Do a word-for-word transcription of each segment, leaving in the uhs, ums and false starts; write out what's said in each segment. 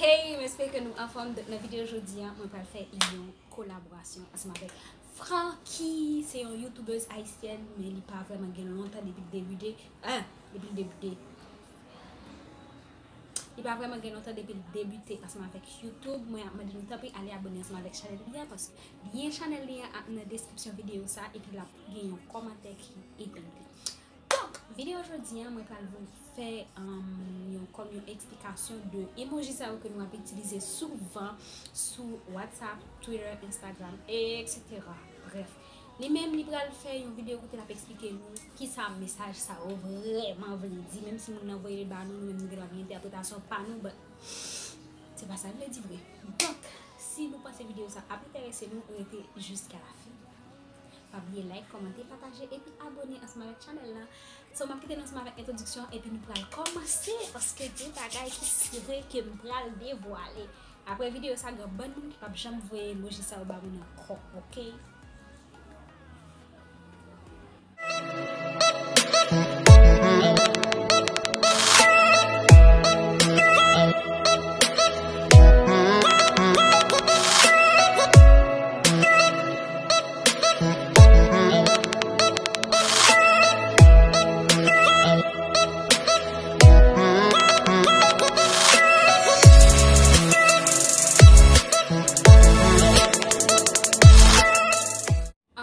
Hey, m espere ke nou anfòm. Donk, nan videyo jodi a, mwen pral fè yon kolaborasyon ansanm avèk Francky. Se yon youtubèz ayisyèn, men li pa vrèman gen lontan depi l debite. Ah, depi l debite. Li pa vrèman gen lontan depi l debite ansanm avèk YouTube. Mwen ap mande nou tanpri ale abòne ansanm avèk chanèl li a, paske lyen chanèl li a ap nan deskripsyon videyo sa, epi l ap gen yon kòmantè ki epingle. Donk, videyo jodi a, mwen pral vin fè, um, yon, kòm yon eksplikasyon de emoji sa yo ke nou ap itilize souvan sou WhatsApp, Twitter, Instagram, et cetera. Bref, li menm li pral fè yon videyo kote l ap eksplike nou kisa mesaj sa yo vrèman vle di, menm si moun nan voye l ba nou, nou menm nou gen dwa gen entèpretasyon pa nou, but se pa sa l vle di vre. Donk, si nou panse videyo sa ap enterese nou, rete jiska la fen. Pa bliye like, kòmante, pataje, epi abòne ansanm avèk chanèl la. So, m ap kite nou ansanm avèk entwodiksyon, epi nou pral kòmanse, paske gen bagay ki sere ke m pral devwale. Apre videyo sa, gen bann moun ki p ap janm voye emoji sa yo ba moun ankò, oke?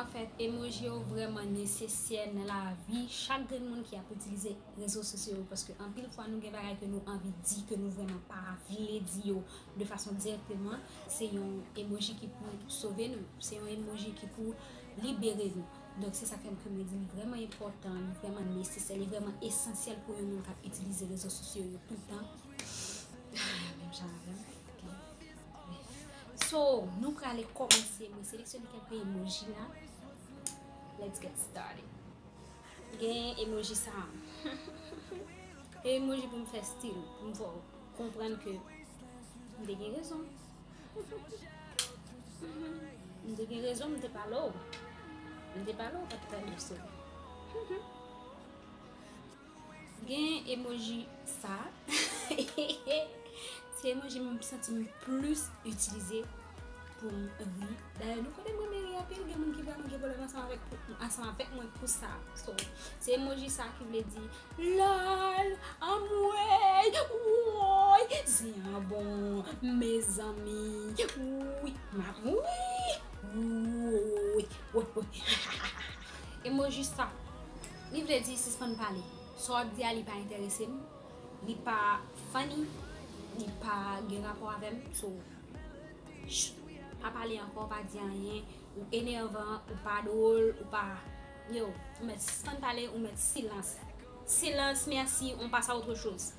Anfèt, emoji yo vrèman nesesè nan lavi chak grenn moun ki ap itilize rezo sosyo yo, paske anpil fwa nou gen bagay ke nou anvi di, ke nou vrèman pa vle di yo de fason dirèkteman. Se yon emoji ki pou sove nou, se yon emoji ki pou libere nou. Donk, se sa k fè m ke mwen di li vrèman enpòtan, li vrèman nesesè, li vrèman esansyèl pou yon moun k ap itilize rezo sosyo yo toutan. Menm jan avè m. Ok. Bref. So, nou prale kòmanse. Mwen seleksyone kèk emoji la. Let's get started. Gen emoji sa. Gen emoji pou m fè stil, pou m fè w konprann ke m te gen rezon. M te gen rezon, m te pale w. M te pale w, pa t pale w, sorry. Gen emoji sa. Se emoji m santi m plis itilize pou m ri. Dayè, nou konnen m renmen ri anpil, gen moun ki vrèman gen pwoblèm ansanm avèk, ansanm avèk mwen pou sa. So, se emoji sa ki vle di, lòl, anmwey, woy, zen an bon, mezanmi, wi, m ap, wi, woy, woy, woy. Emoji sa, li vle di sispann pale. Sa w ap di a, li pa enterese m. Li pa funny, li pa gen rapò avè m. So, ch-, pa pale ankò, pa di anyen. Ou enèvan, ou pa dwòl, ou pa, yo, ou mèt sispann pale, ou mèt silans. Silans, mèsi, on passe à autre chose.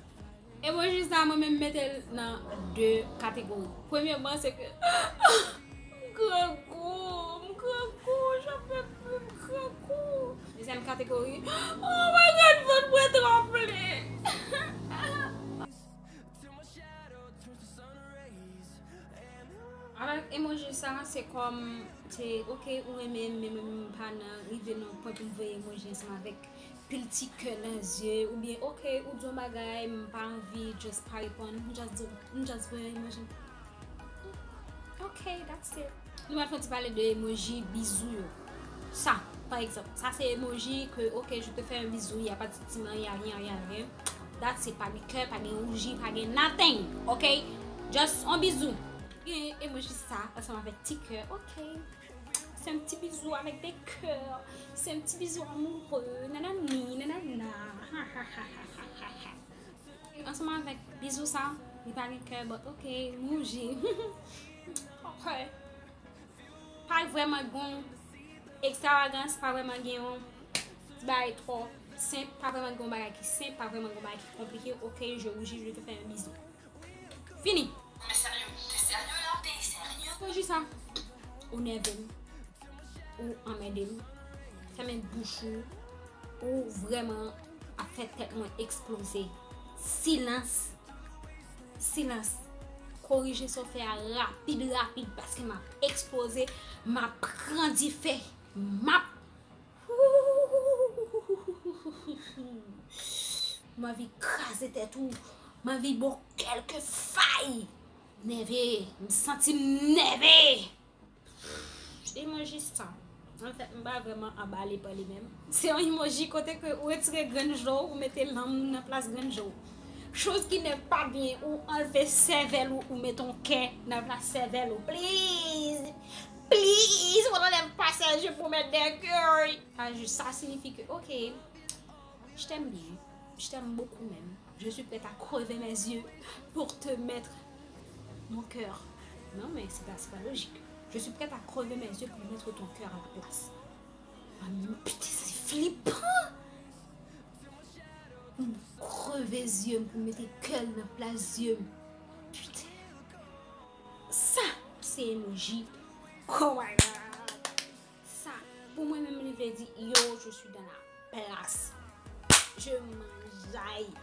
Emoji sa, mwen menm mete l nan de kategori. Premyèman, se ke m grangou, m grangou, jan m fè pli m grangou. Dezyèm kategori, oh my God, vant mwen tranble. Avèk emoji sa, se kòm, se, ok, ou renmen m, men mwen menm m pa nan rive nan pwen pou m voye emoji ansanm avèk pil ti kè nan zye, oubyen, ok, ou di yon bagay, m pa anvi, just pa reponn, m just di, m just voye yon emoji. Ok, that's it. Nou pral fè yon ti pale de emoji bizou yo. Sa, pa egzanp, sa se emoji ke, ok, je te fais un bisou, y a pas de sentiment, y a rien, y a rien. That's it, pa gen kè, pa gen wouji, pa gen nothing, ok? Just yon bizou. Gen emoji sa, ansanm avèk ti kè, ok? C'est un petit bisou avec des cœurs. C'est un petit bisou amoureux. Nanani, nanana. Ansanm avèk bizou sa, li pa gen kè, but ok, m wouji. Ok. Pa vrèman gen yon ekstravagans, pa vrèman gen yon ti bagay twò senp, pa vrèman gen yon bagay ki senp, pa vrèman gen yon bagay ki konplike. Ok, je rougis, je te fais un bisou. Fini. Ou serye? Ou serye la? Ou serye? Ou jis sa. Ou nève m. Ou anmède m. Fèmen bouch ou. Ou vrèman ap fè tèt mwen eksploze. Silans. Silans. Korije sa w fè a rapid, rapid, paske m ap eksploze. M ap pran dife. M ap M anvi kraze tèt ou. M anvi ba w kèlke fay. Nève, m santi m nève. Emoji sa. Anfèt, m pa vrèman anbale pa li menm. Se yon emoji kote ke ou retire grenn je w, ou mete lanm nan plas grenn je w. Chose qui n'est pas bien, ou anlve sèvèl ou, ou mete yon kè nan plas sèvèl ou. Please! Please! Ou anlèv pa sèvèl pou mete dè kè. Sa, sa siyifi ke, ok, je t'aime bien. Je t'aime beaucoup même. Je suis prête à crever mes yeux pour te mettre mon cœur. Non, mais c'est pas, c'est pas logique. Je suis prête à crever mes yeux pour mettre ton cœur à la place. Ah, mais putain, c'est flippant! Pou m kreve zye m, pou m mete kè l nan plas zye m. Putain. Sa, se emoji. Oh my God. Sa, pou mwen menm, li vle di, yo, je suis dans la place. Je m'enjaille.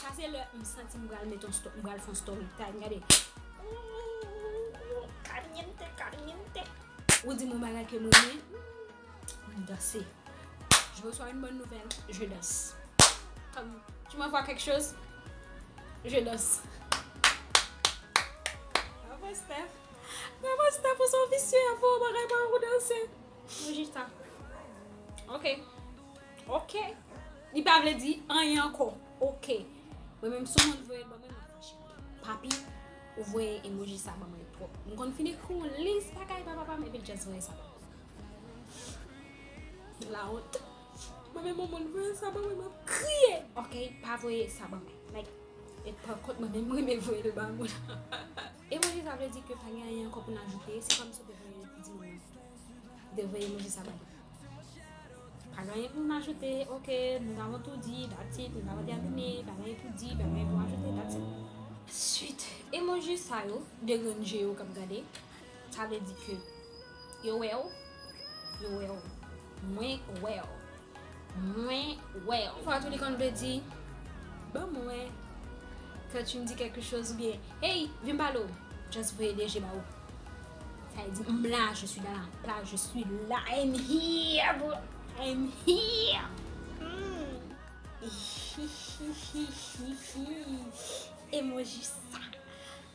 Sa se lè m santi m pral met yon sto-, m pral fè yon story time. Gade. Caliente, caliente. Ou di m yon bagay ke m renmen, m danse. Je reçois une bonne nouvelle, je danse. Comme tu m'envoies quelque chose, je danse. Bravo, Steph. Bravo, Steph, ou se yon visye, avè yon bagay pa ou danse. Mwen jis ta. Ok. Ok. Li pa vle di anyen ankò. Ok. Mwen menm, si yon moun voye l ban mwen, m ap fache. Papi, ou voye emoji sa ban mwen twòp. M konn fin ekri yon lis bagay pa papa m, epi l just voye sa ban mwen. Lawont. Mwen menm, yon moun voye sa ban mwen, m ap kriye. Ok, pa voye sa ban mwen. Like, e pa kont mwen menm, mwen renmen voye l ba moun. Emoji sa vle di ke pa gen anyen ankò pou n ajoute. Se kòmsi w te voye di moun nan. Ou te voye emoji sa ba li. Pa gen anyen pou n ajoute. Ok, nous avons tout dit, that's it. Nous avons terminé. Pa gen anyen pou di, pa gen anyen pou ajoute, that's it. Ensuite, emoji sa yo, de grenn je yo k ap gade, sa vle di ke yo wè w, yo wè w. Mwen wè w. Mwen wè w. Fwa tou li konn vle di, ban mwen wè, quand tu me dis quelque chose oubyen, hey, vin pale w. Just voye de je ba ou. Sa vle di, m la, je suis dans la place, je suis là, I'm here, bro. I'm here. Hmm. Emoji sa.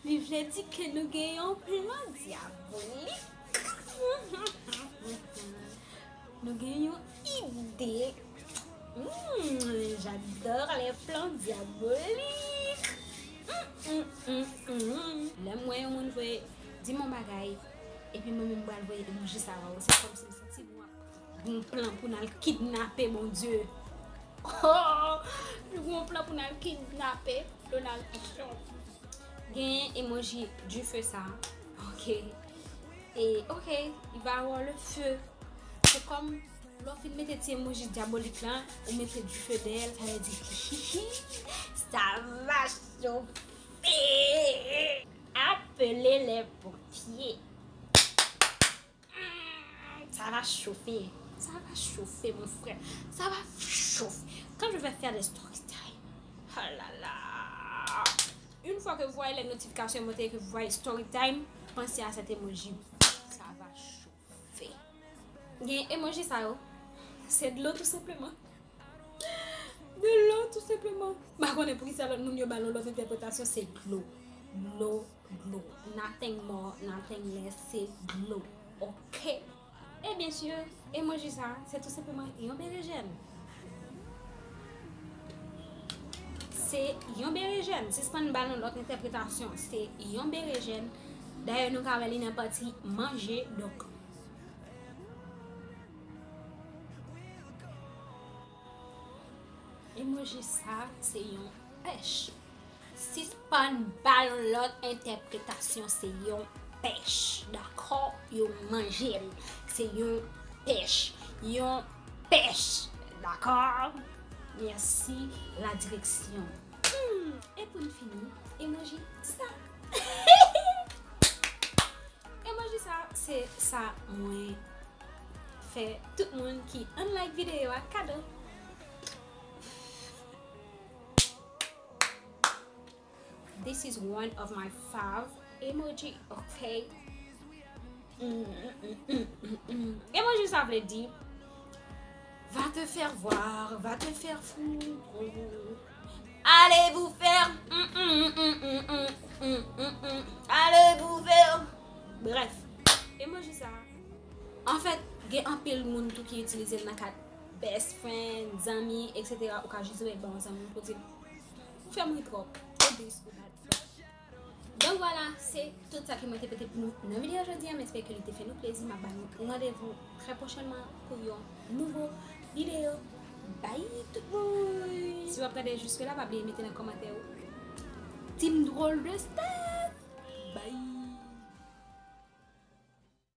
Li vle di ke nou gen yon plan dyabolik. Nou gen yon ide. Hmm, j'adore les plans diaboliques. Hmm, hmm, hmm, hmm. Lè m wè yon moun voye, di m yon bagay, epi mwen menm m pral voye emoji sa ba ou. Se kòmsi m santi m ap gen yon plan pou n al kidnape Bondye. Oh, nou gen yon plan pou n al kidnape Donald Trump. Gen emoji dife sa. Ok. E, ok, il va avoir le feu. Se kòm lè w fin mete ti emoji dyabolik la, ou mete dife dèyè l, sa vle di, hihihi, ça va chauffer. Appelez les pompiers. Ça va chauffer. Ça va chauffer, mon frère. Ça va chauffer. Quand je vais faire des story time. Oh là là. Une fois que vous voyez les notifications monter, que vous voyez story time, pensez à cet emoji. Ça va chauffer. Gen emoji sa yo. Se dlo, tou senpleman. Dlo, tou senpleman. M pa konnen poukisa lòt moun yo ba l yon lòt entèpretasyon, se dlo. Dlo, dlo. Nothing more, nothing less, se dlo. Ok? E byen si, emoji sa, se tou senpleman yon berejèn. Se yon berejèn. Sispann ba l yon lòt entèpretasyon. Se yon berejèn. Dayè, nou ka wè li nan pati manje, donk. Emoji sa, se yon pèch. Sispann ba l yon lòt entèpretasyon, se yon pèch. Dakò? Yo manje l. Se yon pèch. Yon pèch. Dakò? Mèsi, la direksyon. Hmm, e pou n fini, emoji sa. Emoji sa, se sa mwen fè tout moun ki unlike videyo a kado. This is one of my fav emoji, ok? Mm, mm, mm, mm, mm, mm. Emoji sa vle di, va te faire voir, va te faire foudre. Allez vous faire. Mm, mm, mm, mm, mm, mm, mm, mm, mm. Allez vous faire. Bref. Emoji sa. Anfèt, gen anpil moun tou ki itilize l nan kad best friend, zanmi, et cetera. Ou ka jis ret ba yon zanmi pou di l, ou fè m ri twòp, ou dous, ou bad. Donk vwala, se tout sa ke mwen te pote pou nou nan videyo jodi a. M espere ke li te fè nou plezi. M ap ba nou randevou trè pwochènman pou yon nouvo videyo. Bye tout moun! Si w ap gade jiske la, pa bliye mete nan kòmantè ou, Team Drôle de Steph! Bye!